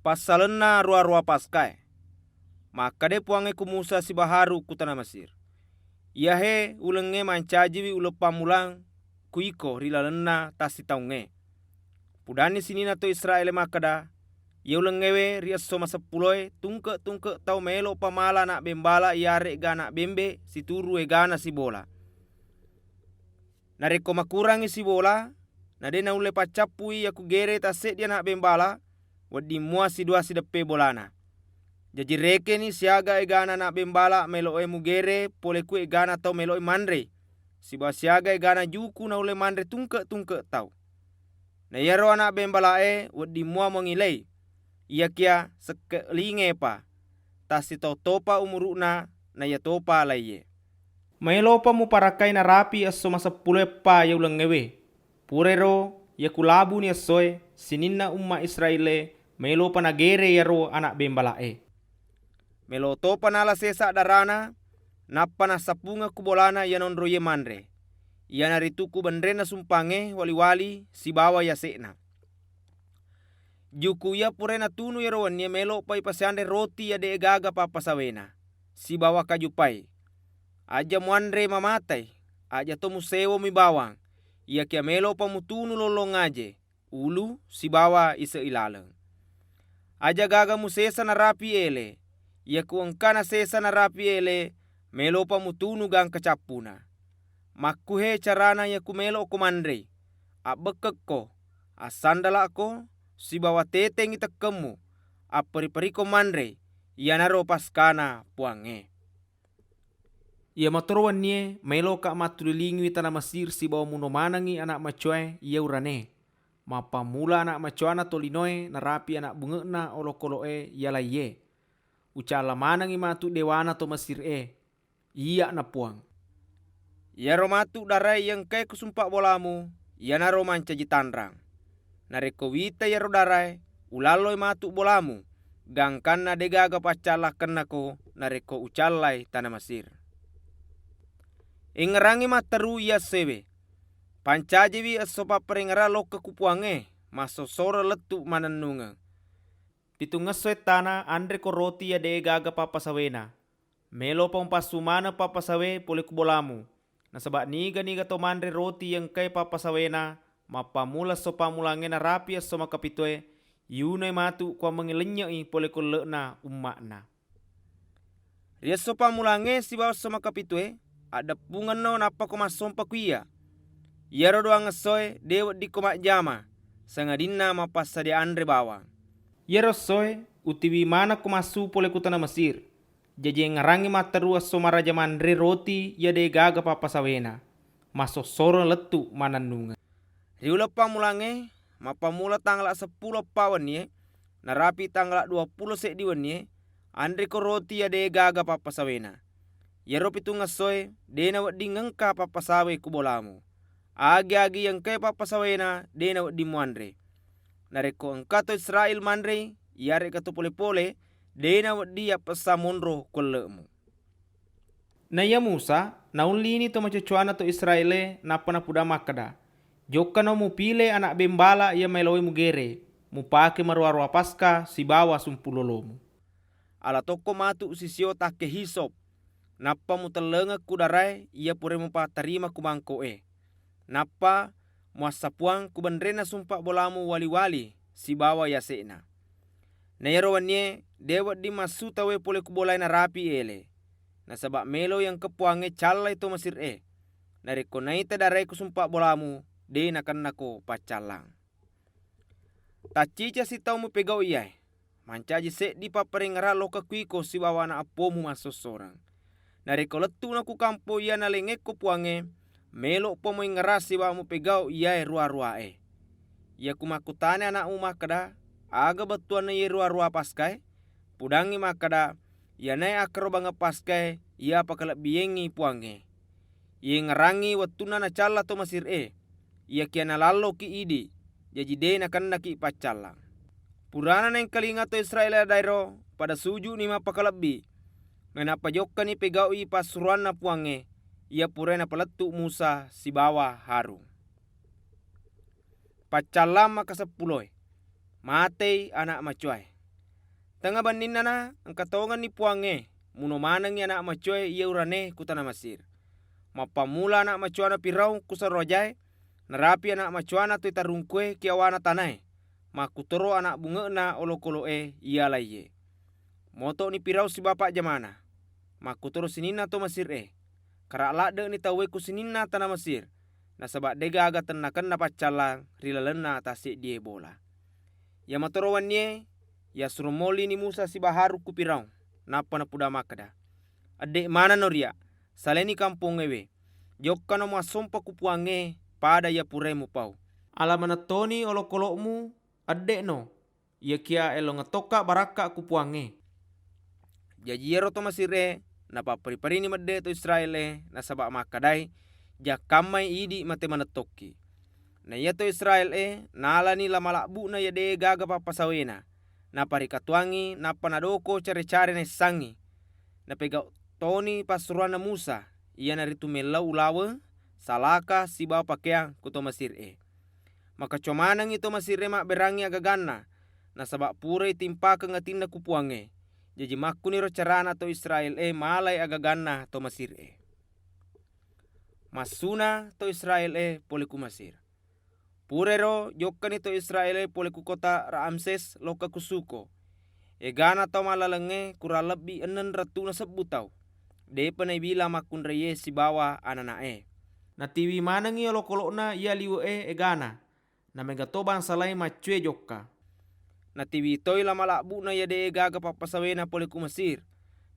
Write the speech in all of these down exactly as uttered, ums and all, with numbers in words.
Passalenna ruwa-ruwa Paskaé. Makkedai Puwangnge ku Musa sibawa Harun ku tana Mesir, "Iyahe ulengnge mancajiwi uleng pammulang ku iko ri lalenna tassitaungngé." Pudanni sininna to Israélié makkeda, "Iya ulengngewe ri esso maseppuloé, tungke-tungke tau maélo'pa mala ana' bémbala iyaré'ga ana' bémbé situru égana sibola. Narékko makurangngi sibola, na dé' naullé paccappui yakugéré tasséddi ana' bémbala, wedding mua siduwa sideppé bolana. Jaji rékéni siaga égana ana' bémbala maélo'é mugéré polé ku égana tau maélo'é manré, sibawa siaga égana juku naullé manré tungke-tungke tau. Na iyaro ana' bémbalaé wedding mua mangilei, iyakiya sekke'lingépa, tassitau-taupa umuru'na, na iyatopa laiyé. Maélo'pa muparakkai narapi esso maseppulo eppa iya ulengngéwé. Purairo, iyaku labuni essoé, sininna umma Israélié maélo'pa nagéré iyaro ana' bémbala'é. Maélo topa nala sésa darana, nappa nassappungeng ku bolana iya naonroiyé manré, iyanaritu ku benrénna sumpangngé wali-wali sibawa yasé'na. Juku iya puraé natunu iyaro wennié maélo'pa ipasianré roti iya dé'é gaga pappasawéna, sibawa kaju pai. Aja muanré mamatai, aja to muséwomi bawang, iyakiya maélo'pa mutunu lollong ajé, ulu, sibawa ise'i laleng. Aja gaga musésa narapi élé, iyaku engka nasésa narapi élé, maélo'pa mutunu gangka cappuna. Makkuhé carana iyaku maélo'ko manréi? Abbekkekko, assandala'ko, sibawa téténgngi tekkemmu, apperi-periko manréi, iyanaro Paskana Puwangnge." Iya matoro wennié, maéloka mattulilingiwi tana Mesir sibawa muno manengngi ana' macowaé iya urané. Mappammula ana' macowana tolinoé narapi ana' bunge'na olokolo'é iya laiyé. Ucalla manengngi matu déwana to Mesir-é, Iyya'na Puwang. Iyaro matu daraé iya engkaé kusumpa bolamu, iyanaro mancaji tanrang. Narékko wita iyaro daraé, ulalloi matu bolamu, gangkanna dé'gaga paccallakennako narékko ucallai tana Mesir. Éngngerangngi matteru iya essoéwé. Pancajiwi esso papparéngngerang lokka ku Puwangnge, massossoreng lettu mannennungeng. Pitungngesso ettana anréko roti iya dé'é gaga pappasawéna. Mélo'pa mupassu maneng pappasawé polé ku bolamu. Nasaba niga-niga to manré roti iya engkaé pappasawéna, mappammula esso pammulangngé narapi esso makapitué, iyunoi matu kuwammengngi lennye'i polé ku elle'na umma'na. Ri esso pammulangngé sibawa esso makapitué, addeppungenno nappako massompa ku iyya. Iyaro doang essoé dé' weddikko majjama, sangadinna mappassadia anré bawang. Iyaro essoé utiwi manekko massu polé ku tana Mesir. Jaji éngngerangngi matteru esso maraja manré roti iya dé' gaga pappasawéna, massossoreng lettu mannennungeng. Ri uleng pammulangngé, mappammula tanggala seppulo eppa wennié, narapi tanggala duappulo séddi wennié, anréko roti iya dé' gaga pappasawéna. Iyaro pitungngessoé dé' nawedding engka pappasawé ku bolamu. Agi-agi iya engkaé pappasawéna dé' nawedding muanré. Narékko engka to Israél manréi, iyaré'ga to polé-polé, dé' nawedding yappessa monro ku elle'mu. Naiya Musa naullini to macocowanna to Israélé nappa napudang makkeda, "Jokkano mupilé ana' bémbala iya maélowé mugéré, mupaké maruwa-ruwa Paska sibawa sumpu lolomu. Ala tokko matu sisio takké hisop, nappa mutellengeng ku daraé iya puraé mupattarima ku mangko'é. Nappa muassapuang ku benrénna sumpa bolamu wali-wali sibawa yasé'na. Na iyaro wennié dé' wedding massu tauwé polé ku bolaé narapi élé, nasaba méloi engka Puwangnge callai to Mesir-é. Narékko naita daraé ku sumpa bolamu, dé' nakennako paccallang. Taccicasi tau mupégau iyaé. Mancaji séddi papparéngngerang lokka ku iko sibawa ana' eppomu massossoreng. Narékko lettu'na ku kampo iya naléngngékko Puwangnge, mélo'pa muéngngerang sibawa mupégau iyaé ruwa-ruwaé. Iyaku makkutanai ana'mu makkeda, 'Aga bettuwanna iyé ruwa-ruwa Paskaé?' Pudangngi makkeda, 'Iyanaé akkarobangeng Paskaé iya pakalebbiéngngi Puwangnge. Iéngngerangngi wettunna nacalla to Mesir-é, iyakiya nalalloki idi, jaji dé' nakennaki paccallang.' Purana naéngkalinga to Israél adaéro, pada suju'ni mappakalebbi, nainappa jokkani pégau'i passuroanna Puwangnge, iya puraé napalettu Musa sibawa Harun. Paccallang makaseppuloé. Matéi ana' macowaé. Tengnga benninnana engka tongenni Puwangnge muno manengngi ana' macowaé iya urané ku tana Mesir. Mappammula ana' macowana Firaung ku sarowajaé, narapi ana' macowana toé tarungkué ki awana tanaé, makkutoro ana' bunge'na olokolo'é iya laiyé. Moto'ni Firaung sibawa pajjamana, makkutoro sininna to Mesir-é. Kara' ladde'ni tauwé ku sininna tana Mesir, nasaba' dé'gaga tennakenna paccallang ri lalenna tasséddié bola. Iyamatoro wennié, yasuro mollini Musa sibawa Harun ku Firaung, nappa napuda makkeda, "Edde' manenno riya', salaini kampongngéwé. Jokkano muassompa ku Puwangnge pada iya puraé mupau. Ala manettoni olokolo'mu, edde'no, iyakiya élongeng tokka barakka' ku Puwangnge." Jaji iyaro to Mesir-é napapperi-perini medde' to Israél-é nasaba' makkedai, "Jakkammai idi' maté manettokki." Na iya to Israél-é nalani la malabbu'na iya dé'gaga pappasawéna, naparikatuwangngi nappa nadoko caré-caré naissangngi. Napégau' toni passuroanna Musa, iyanaritu méllau ulaweng, salaka sibawa pakéyang ku to Mesir-é. Makacowa manengngi to Mesir-é mabbérangngi agaganna, nasaba' purai timpakeng atinna ku Puwangnge. Jaji makkuniro carana to Israél-é malai agaganna to Mesir-é. Massuna to Israél-é polé ku Mesir. Purairo jokkani to Israél-é polé ku kota Ramsés lokka ku Sukot. Égana tau mallalengngé kurang lebbi enneng ratuna sebbu tau. Dé'pa naibilang makkunraié sibawa anana'é. Natiwi manengngi olokolo'na iya liwe'é égana, na méga to bangsa laing maccué jokka. Natiwi toi la malabbu'na iya dé'gaga pappasawéna polé ku Mesir,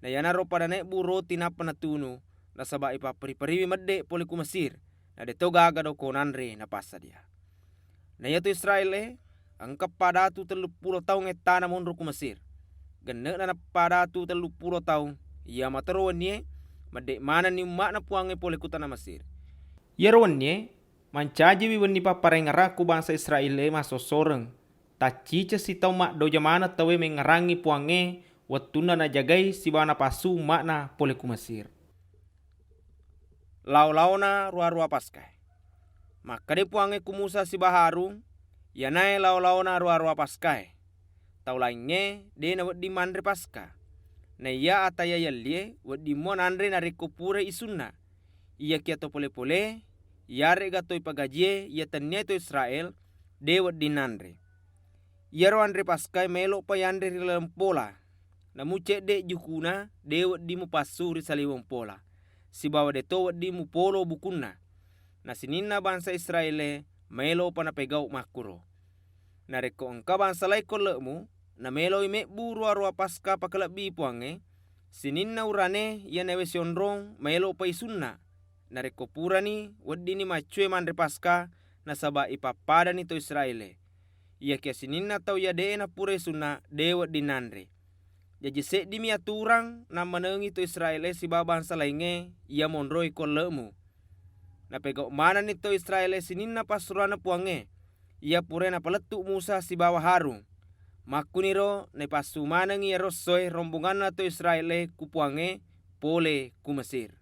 na iyanaro pada naébbu roti nappa natunu, nasaba' ipapperi-periwi medde' polé ku Mesir, na dé'to gaga doko nanré napassadiya. Na iya to Israél-é engka padatu telluppulo taung ettana monro ku Mesir. Genne'na padatu telluppulo taung, iyamatoro wennié, medde' manenni umma'na Puwangnge polé ku tana Mesir. Iyaro wennié, mancajiwi wenni papparaéngngerang ku bangsa Israél-é massossoreng. Tacciceng sitaung maddoja maneng tauwé méngngerangngi Puwangnge wettunna najagai sibawa napassu umma'na polé ku Mesir. Lao-laona Ruwa-ruwa Paskaé. Makkedai Puwangnge ku Musa sibawa Harun, "Iyanaé lao-laona Ruwa-ruwa Paskaé. Tau laingngé dé' nawedding manré Paska. Na iya ata iya yellié wedding mua nanré narékko purai isunna. Iyakiya to polé-polé, iyaré'ga to ipagajiyé iya tenniya to Israél, dé' wedding nanré. Iyaro anré Paskaé maélo'pa yanré ri laleng pola. Namu céddé' jukuna dé' wedding mupassu ri saliweng pola, sibawa dé'to wedding mupolo bukunna." Na sininna bangsa Israél-é maélo'pa napégau' makkuro. Narékko engka bangsa laing ko elle'mu, namélo'i mébbu Ruwa-ruwa Paska pakalebbi Puwangnge, sininna urané iya nawé sionrong maélo'pa isunna. Narékko purani, weddinni maccué manré Paska, nasaba' ipappadani to Israél-é. Iyakiya sininna tau iya dé'é napura isunna, dé' wedding nanré. Jaji séddimi aturang nammanengi to Israél-é sibawa bangsa laingngé iya monroi ko elle'mu. Napégau' manenni to Israél-é sininna passuroanna Puwangnge, iya puraé napalettu' Musa sibawa Harun. Makkuniro naipassu manengngi iyaro essoé rombonganna to Israél-é ku Puwangnge polé ku Mesir.